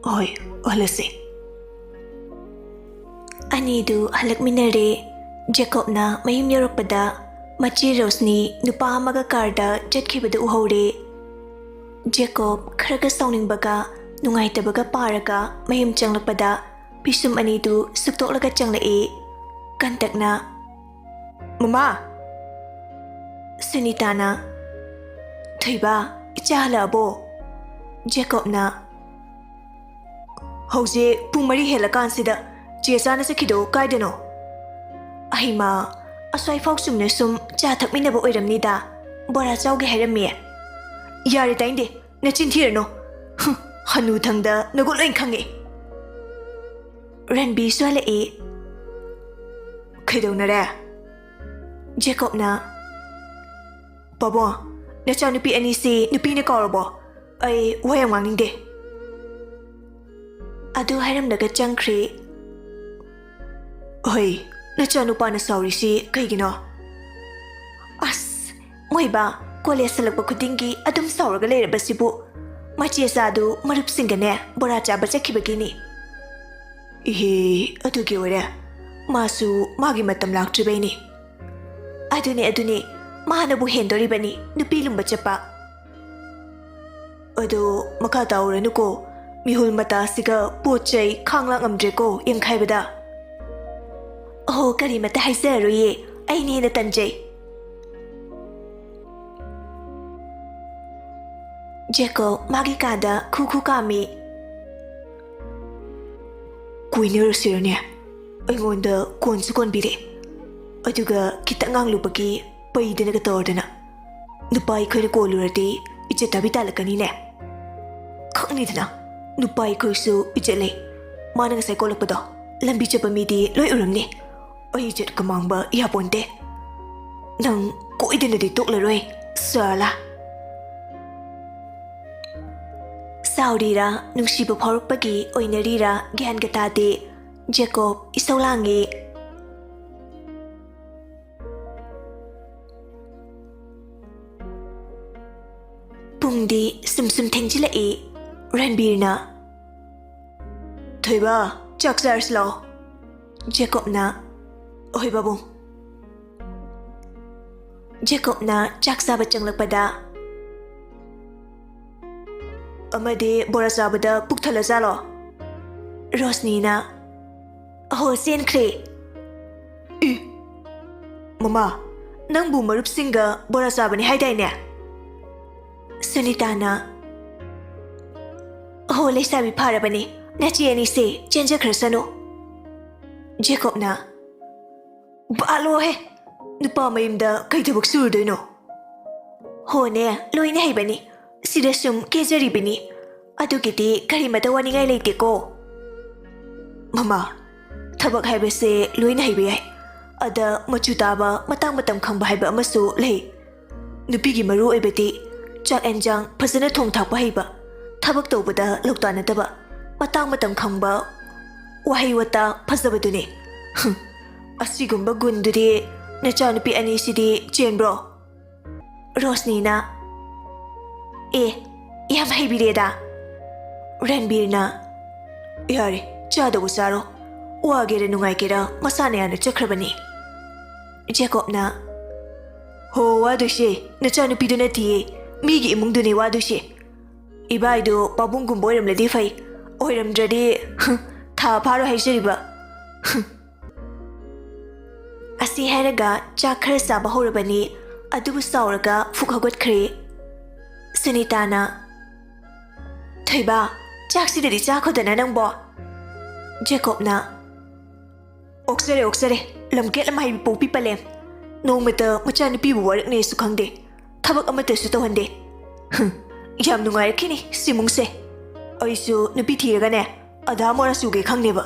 "ꯍꯣꯏ, ꯍꯜꯂꯁꯤ꯫" ꯑꯅꯤꯗꯨ ꯍꯜꯂꯛꯃꯤꯟꯅꯔꯦ꯫ ꯖꯦꯀꯣꯕꯅ ꯃꯌꯨꯝ ꯌꯧꯔꯛꯄꯗ ꯃꯆꯦ ꯔꯣꯁꯅꯤ ꯅꯨꯄꯥ ꯑꯃꯒ ꯀꯥꯔꯗ ꯆꯠꯈꯤꯕꯗꯨ ꯎꯍꯧꯔꯦ꯫ ꯖꯦꯀꯣꯕ ꯈꯔꯒ ꯁꯥꯎꯅꯤꯡꯕꯒ ꯅꯨꯡꯉꯥꯏꯇꯕꯒ ꯄꯥꯔꯒ ꯃꯌꯨꯝ ꯆꯪꯂꯛꯄꯗ ꯄꯤꯁꯨꯝ ꯑꯅꯤꯗꯨ ꯁꯨꯛꯇꯣꯛꯂꯒ ꯆꯪꯂꯛꯏ꯫ ꯀꯟꯇꯛꯅ, "ꯃꯃꯥ!" ꯁꯨꯅꯤꯇꯥꯅ, "ꯊꯣꯏꯕ, ꯏꯆꯥ ꯍꯜꯂꯛꯑꯕꯣ?" ꯖꯦꯀꯣꯕꯅ, ꯍꯧꯖꯤꯛ ꯄꯨꯡ ꯃꯔꯤ ꯍꯦꯜꯂꯀꯥꯟꯁꯤꯗ ꯆꯦ ꯆꯥꯅ ꯆꯠꯈꯤꯗꯣ ꯀꯥꯏꯗꯅꯣ? ꯑꯍꯩꯃꯥ, ꯑꯁ꯭ꯋꯥꯏꯐꯥꯎ ꯆꯨꯝꯅ ꯁꯨꯝ ꯆꯥ ꯊꯛꯃꯤꯟꯅꯕ ꯑꯣꯏꯔꯝꯅꯤꯗ꯫ ꯕꯣꯔꯥ ꯆꯥꯎꯒꯦ ꯍꯥꯏꯔꯝꯃꯤ꯫ ꯌꯥꯔꯦ, ꯇꯥꯏꯅꯤꯡꯗꯦ꯫ ꯅꯆꯤꯟ ꯊꯤꯔꯅꯨ꯫ ꯍꯨꯝ, ꯍꯅꯨꯊꯪꯗ ꯅꯒꯨꯟ ꯂꯣꯏ ꯈꯪꯉꯦ꯫ ꯔꯟꯕꯤꯔꯁꯨ ꯍꯜꯂꯛꯑꯦ꯫ ꯀꯩꯗꯧꯅꯔꯦ? ꯖꯦꯀꯣꯕꯅ, "ꯄꯥꯕꯨꯡ, ꯅꯆꯥꯅꯨꯄꯤ ꯑꯅꯤꯁꯤ ꯅꯨꯄꯤꯅ ꯀꯥꯎꯔꯕꯣ? ꯑꯩ ꯋꯥ ꯌꯥꯝ ꯉꯥꯡꯅꯤꯡꯗꯦ꯫" ꯑꯗꯨ ꯍꯥꯏꯔꯝꯂꯒ ꯆꯪꯈ꯭ꯔꯦ꯫ "ꯍꯣꯏ, ꯅꯆꯥꯅꯨꯄꯥꯅ ꯁꯥꯎꯔꯤꯁꯤ ꯀꯩꯒꯤꯅꯣ?" "ꯑꯁ, ꯃꯣꯏꯕꯥ ꯀꯣꯂꯦꯖ ꯍꯜꯂꯛꯄ ꯈꯨꯗꯤꯡꯒꯤ ꯑꯗꯨꯝ ꯁꯥꯎꯔꯒ ꯂꯩꯔꯕꯁꯤꯕꯨ? ꯃꯆꯦ ꯆꯥꯗꯨ ꯃꯔꯨꯞꯁꯤꯡꯒꯅꯦ ꯕꯣꯔꯥ ꯆꯥꯕ ꯆꯠꯈꯤꯕꯒꯤꯅꯤ꯫" "ꯏꯍꯦ, ꯑꯗꯨꯒꯤ ꯑꯣꯏꯔꯦ꯫ ꯃꯥꯁꯨ ꯃꯥꯒꯤ ꯃꯇꯝ ꯂꯥꯛꯇ꯭ꯔꯤꯕꯩꯅꯤ꯫" "ꯑꯗꯨꯅꯤ, ꯑꯗꯨꯅꯤ, ꯃꯥꯅꯕꯨ ꯍꯦꯟꯗꯣꯔꯤꯕꯅꯤ ꯅꯨꯄꯤ ꯂꯨꯝꯕ ꯆꯠꯄ꯫" "ꯑꯗꯣ ꯃꯈꯥ ꯇꯥꯎꯔꯅꯨꯀꯣ, ꯃꯤꯍꯨꯜ ꯃꯇꯥꯁꯤꯒ ꯄꯣꯠ ꯆꯩ ꯈꯥꯡ ꯂꯥꯛ ꯉꯝꯗ꯭ꯔꯦꯀꯣ ꯌꯦꯡꯈꯥꯏꯕꯗ꯫" "ꯑꯍꯣ, ꯀꯔꯤꯃꯠꯇ ꯍꯥꯏꯖꯔꯔꯣꯏꯌꯦ, ꯑꯩꯅ ꯍꯦꯟꯅ ꯇꯟꯖꯩ꯫" ꯖꯦꯀꯣꯕ ꯃꯥꯒꯤ ꯀꯥꯗ ꯈꯨ ꯈꯨ ꯀꯥꯝꯃꯤ꯫ "ꯀꯣꯏꯅꯔꯨꯁꯤꯔꯅꯦ? ꯑꯩꯉꯣꯟꯗ ꯀꯣꯟꯁꯨ ꯀꯣꯟꯕꯤꯔꯦ, ꯑꯗꯨꯒ ꯈꯤꯇꯪ ꯉꯥꯡꯂꯨꯕꯒꯤ ꯄꯩꯗꯅꯒ ꯇꯧꯔꯗꯅ꯫ ꯅꯨꯄꯥ ꯑꯩꯈꯣꯏꯅ ꯀꯣꯜꯂꯨꯔꯗꯤ ꯏꯖꯠ ꯇꯥꯕꯤ ꯇꯥꯜꯂꯛꯀꯅꯤꯅꯦ꯫ ꯈꯪꯅꯤꯗꯅ, ꯅꯨꯄꯥ ꯑꯩꯈꯣꯏꯁꯨ ꯏꯖꯠ ꯂꯩ꯫ ꯃꯥꯅ ꯉꯁꯥꯏ ꯀꯣꯜꯂꯛꯄꯗꯣ ꯂꯝꯕꯤ ꯆꯠꯄ ꯃꯤꯗꯤ ꯂꯣꯏ ꯎꯔꯝꯅꯤ꯫ ꯑꯩ ꯏꯖꯠꯀ ꯃꯥꯡꯕ ꯌꯥꯄꯣꯟꯇꯦ꯫ ꯅꯪ ꯀꯣꯏꯗꯅꯗꯤ ꯇꯣꯛꯂꯔꯣꯏ, ꯁꯔꯂꯥ꯫" ꯁꯥꯎꯔꯤꯔꯥ, ꯅꯨꯡꯁꯤꯕ ꯐꯥꯎꯔꯛꯄꯒꯤ ꯑꯣꯏꯅꯔꯤꯔꯥ ꯒ꯭ꯌꯥꯟꯒ ꯇꯥꯗꯦ꯫ ꯖꯦꯀꯣꯕ ꯏꯁꯧ ꯂꯥꯡꯉꯤ꯫ ꯄꯨꯡꯗꯤ ꯁꯨꯝ ꯁꯨꯝ ꯊꯦꯡꯖꯤꯜꯂꯛꯏ꯫ ꯔꯟꯕꯤꯔꯅ, "ꯊꯣꯏꯕ, ꯆꯥꯛ ꯆꯥꯔꯁꯤ ꯂꯥꯛꯑꯣ꯫" ꯖꯦꯀꯣꯕꯅ, "ꯍꯣꯏ ꯄꯥꯕꯨꯡ꯫" ꯖꯦꯀꯣꯕꯅ ꯆꯥꯛ ꯆꯥꯕ ꯆꯪꯂꯛꯄꯗ, "ꯑꯃꯗꯤ ꯕꯣꯔꯥ ꯆꯥꯕꯗ ꯄꯨꯛ ꯊꯜꯂ ꯆꯥꯂꯣ꯫" ꯔꯣꯁꯅꯤꯅ, "ꯑꯍꯣ, ꯆꯦꯟꯈ꯭ꯔꯦ꯫" "ꯏ, ꯃꯃꯥ, ꯅꯪꯕꯨ ꯃꯔꯨꯞꯁꯤꯡꯒ ꯕꯣꯔꯥ ꯆꯥꯕꯅꯤ ꯍꯥꯏꯗꯥꯏꯅꯦ?" ꯁꯨꯅꯤꯇꯥꯅ, "ꯑꯍꯣ, ꯂꯩꯁꯥꯕꯤ ꯐꯥꯔꯕꯅꯤ, ꯅꯆꯦ ꯑꯅꯤꯁꯦ ꯆꯦꯟꯖꯈ꯭ꯔꯁꯅꯨ꯫ ꯖꯦꯀꯣꯕꯅ, "ꯕꯥꯂꯣꯍꯦ, ꯅꯨꯄꯥ ꯃꯌꯨꯝꯗ ꯀꯩ ꯊꯕꯛ ꯁꯨꯔꯨꯗꯣꯏꯅꯣ? ꯍꯣꯅꯦ, ꯂꯣꯏꯅ ꯍꯩꯕꯅꯤ꯫ ꯁꯤꯗ ꯁꯨꯝ ꯀꯦꯖꯔꯤꯕꯅꯤ꯫ ꯑꯗꯨꯒꯤꯗꯤ ꯀꯔꯤꯃꯇ ꯋꯥꯅꯤꯡꯉꯥꯏ ꯂꯩꯇꯦꯀꯣ꯫" "ꯃꯃꯥ, ꯊꯕꯛ ꯍꯥꯏꯕꯁꯦ ꯂꯣꯏꯅ ꯍꯩꯕ ꯌꯥꯏ꯫ ꯑꯗ ꯃꯆꯨ ꯇꯥꯕ, ꯃꯇꯥꯡ ꯃꯇꯝ ꯈꯪꯕ ꯍꯥꯏꯕ ꯑꯃꯁꯨ ꯂꯩ꯫ ꯅꯨꯄꯤꯒꯤ ꯃꯔꯨ ꯑꯣꯏꯕꯗꯤ ꯆꯥꯛ ꯑꯦꯟꯖꯥꯡ ꯐꯖꯅ ꯊꯣꯡ ꯊꯥꯛꯄ ꯍꯩꯕ, ꯊꯕꯛ ꯇꯧꯕꯗ ꯂꯧꯇꯥꯅꯗꯕ, ꯃꯇꯥꯡ ꯃꯇꯝ ꯈꯪꯕ, ꯋꯥꯍꯩ ꯋꯥꯇꯥ ꯐꯖꯕꯗꯨꯅꯤ꯫" "ꯍꯨꯝ, ꯑꯁꯤꯒꯨꯝꯕ ꯒꯨꯟꯗꯨꯗꯤ ꯅꯆꯥꯅꯨꯄꯤ ꯑꯅꯤꯁꯤꯗꯤ ꯆꯦꯟꯕ꯭ꯔꯣ?" ꯔꯣꯁꯅꯤꯅ, "ꯑꯦ, ꯌꯥꯝ ꯍꯩꯕꯤꯔꯦꯗ꯫" ꯔꯟꯕꯤꯔꯅ, "ꯌꯥꯔꯦ, ꯆꯥꯗꯧꯕ ꯆꯥꯔꯣ꯫ ꯋꯥꯒꯦꯔ ꯅꯨꯡꯉꯥꯏꯒꯦꯔ ꯃꯁꯥꯅ ꯌꯥꯅ ꯆꯠꯈ꯭ꯔꯕꯅꯤ꯫" ꯖꯦꯀꯣꯕꯅ, "ꯍꯣ, ꯋꯥꯗꯣꯏꯁꯦ ꯅꯆꯥꯅꯨꯄꯤꯗꯨ ꯅꯠꯇꯤꯌꯦ, ꯃꯤꯒꯤ ꯏꯃꯨꯡꯗꯨꯅꯦ ꯋꯥꯗꯣꯏꯁꯦ꯫ ꯏꯕꯥꯏꯗꯨ ꯄꯥꯕꯨꯡꯒꯨꯝꯕ ꯑꯣꯏꯔꯝꯂꯗꯤ ꯐꯩ, ꯑꯣꯏꯔꯝꯗ꯭ꯔꯗꯤ, ꯍꯨꯝ, ꯊꯥ ꯐꯥꯔꯣꯏ ꯍꯥꯏꯖꯔꯤꯕ꯫" ꯍꯨꯝ꯫ ꯑꯁꯤ ꯍꯥꯏꯔꯒ ꯆꯥꯛ ꯈꯔ ꯆꯥꯕ ꯍꯧꯔꯕꯅꯤ, ꯑꯗꯨꯕꯨ ꯁꯥꯎꯔꯒ ꯐꯨꯛ ꯍꯧꯒꯠꯈ꯭ꯔꯦ꯫ ꯁꯨꯅꯤꯇꯥꯅ, "ꯊꯣꯏꯕ, ꯆꯥꯛꯁꯤꯗꯗꯤ ꯆꯥꯈꯣꯗꯅ ꯅꯪꯕꯣ꯫" ꯖꯦꯀꯣꯕꯅ, "ꯑꯣꯛꯆꯔꯦ, ꯑꯣꯛꯆꯔꯦ, ꯂꯝꯀꯦꯠ ꯂꯝꯍꯥꯏꯕꯤ ꯄꯣꯛꯄꯤ ꯄꯂꯦꯝ꯫ ꯅꯣꯡꯃꯇ ꯃꯆꯥꯅꯨꯄꯤꯕꯨ ꯋꯥꯔꯛꯅꯦꯁꯨ ꯈꯪꯗꯦ, ꯊꯕꯛ ꯑꯃꯠꯇꯁꯨ ꯇꯧꯍꯟꯗꯦ꯫ ꯍꯨꯝ, ꯌꯥꯝ ꯅꯨꯡꯉꯥꯏꯔꯛꯈꯤꯅꯤ ꯁꯤꯃꯨꯡꯁꯦ꯫ ꯑꯩꯁꯨ ꯅꯨꯄꯤ ꯊꯤꯔꯒꯅꯦ, ꯑꯗꯥ ꯃꯣꯔꯥ ꯆꯨꯒꯦ ꯈꯪꯅꯦꯕ꯫"